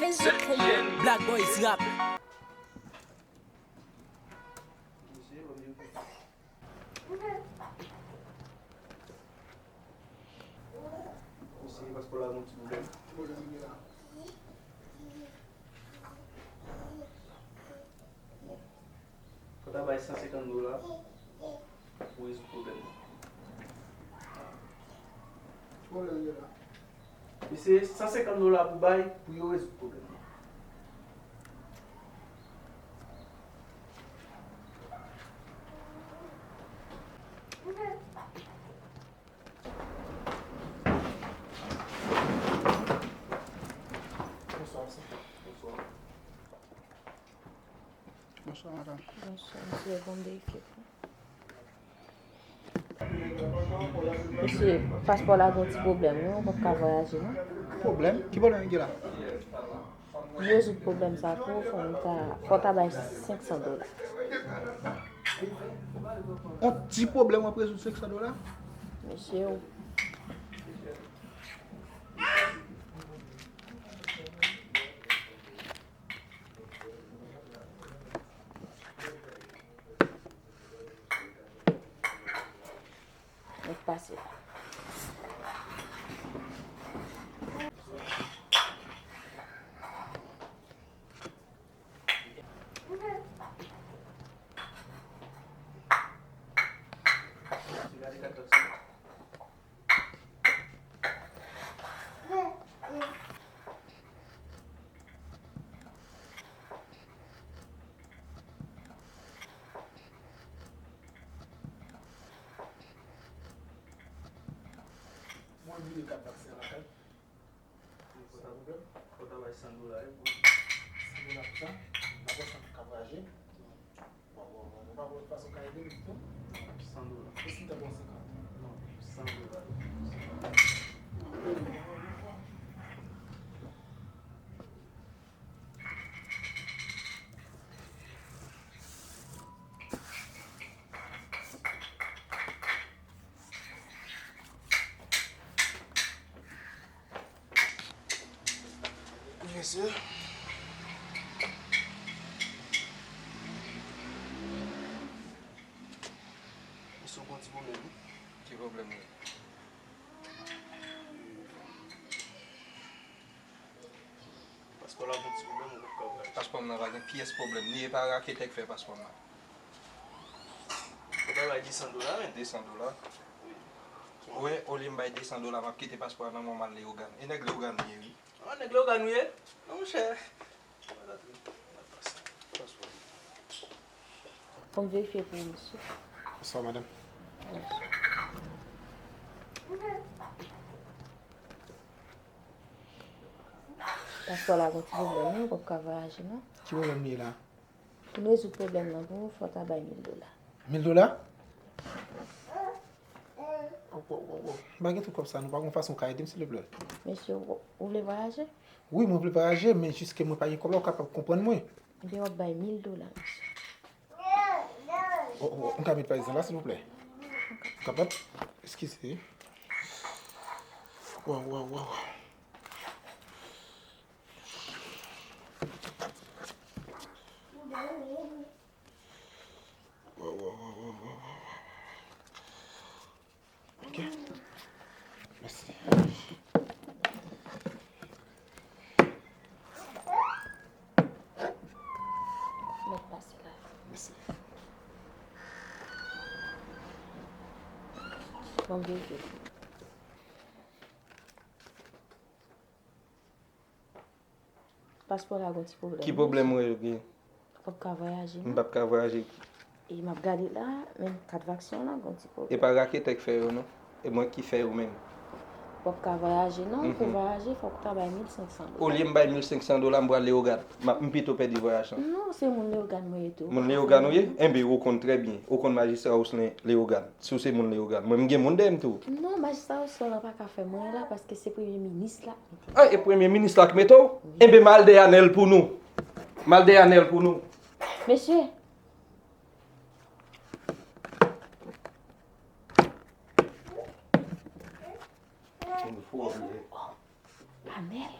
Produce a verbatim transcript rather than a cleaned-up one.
Black Boys Rap. Mesye, paspò la gon ti pwoblèm. Fò ta bay san senkant dola pou rezoud pwoblèm nan. Ki pwoblèm li la? Mesye, san senkant dola pou bay pou yo rezoud pwoblèm nan. Bonswa, mesye. Bonswa. Bonswa, madanm. Bonswa, mesye, bon vérifier. Mesye, paspò la gon ti pwoblèm, wi, ou p ap ka vwayaje, non. Pwoblèm? Ki pwoblèm gen la? Pou rezoud pwoblèm sa pou ou, fò m ta, fò w ta bay senk san dola. On ti pwoblèm w ap rezoud senk san dola? Mesye, w- Mèt pase la. Mwen vide kat taksi an lakay. Fò ta bay san dola, wi, pou san dola pou sa. N ap wè sa k ap raje. Bon, bon, bon, bon, pa bon, fason ka ede m tou. San dola. E si m ta ba w senkant? Non, san dola. Mesye. Mesye, w gon ti pwoblèm, wi. Ki pwoblèm ou gen? Paspò la gon ti pwoblèm, ou p ap ka vwayaje. Paspò m nan pa gen pyès pwoblèm. Ni e pa raketè k fè paspò m nan. Ou ta bay de san dola, men. De san dola? Wi. Wi, olye m bay de san dola, m ap kite paspò a nan men w, m al Leyogàn. E nèg Leyogàn m ye, wi. An, nèg Leyogàn ou ye? Non, monchè. Fò m verifye pou ou, mesye. Bonswa, madanm. Paspò la gon ti pwoblèm, wi, ou p ap ka vwayaje, non. Ki pwoblèm li ye la? Pou n rezoud pwoblèm nan pou ou, fò w ta bay mil dola. Mil dola? M pa gen tout kòb sa, non, pa gon fason w ka ede m, silvouplè? Mesye, ou, ou vle vwayaje? Wi, mwen vle vwayaje, men jiske mwen pa gen kòb la, ou kapab konprann mwen. Ebyen, w ap bay mil dola, mesye. Oh, oh, m ka met valiz lan la, silvouplè? Kapab? Eskize. Waw, waw, waw. Waw, waw, waw. Ok. Mèsi. Mèt pase la. Mèsi. Bon, byen. Paspò la gon ti pwoblèm. Ki pwoblèm ou gen? Ou p ap ka vwayaje, non. M p ap ka vwayaje. E m ap gade la, menm kat vaksin la gon ti pwoblèm. E pa raketè k fè yo, non. E mwen ki fè yo menm. Ou p ap ka vwayaje, non. Pou vwayaje, fòk ou ta bay mil senk san dola. Olye m bay mil senk san dola, m pral Leyogàn. M ap, m pito pèdi vwayaj lan. Non, se moun Leyogàn mwen ye tou. Moun Leyogàn ou ye? Enben, ou konn trè byen. Ou konn majistra Oslin Leyogàn. Si w se moun Leyogàn, mwen m gen moun dèyè m tou. Non, majistra Oslin an pa ka fè m anyen la, paske se premye minis la k mete l. Ah, e premye minis la k mete w? Wi. Enben, m al dèyè Anèl pou nou. M al dèyè Anèl pou nou. Mesye. Anèl?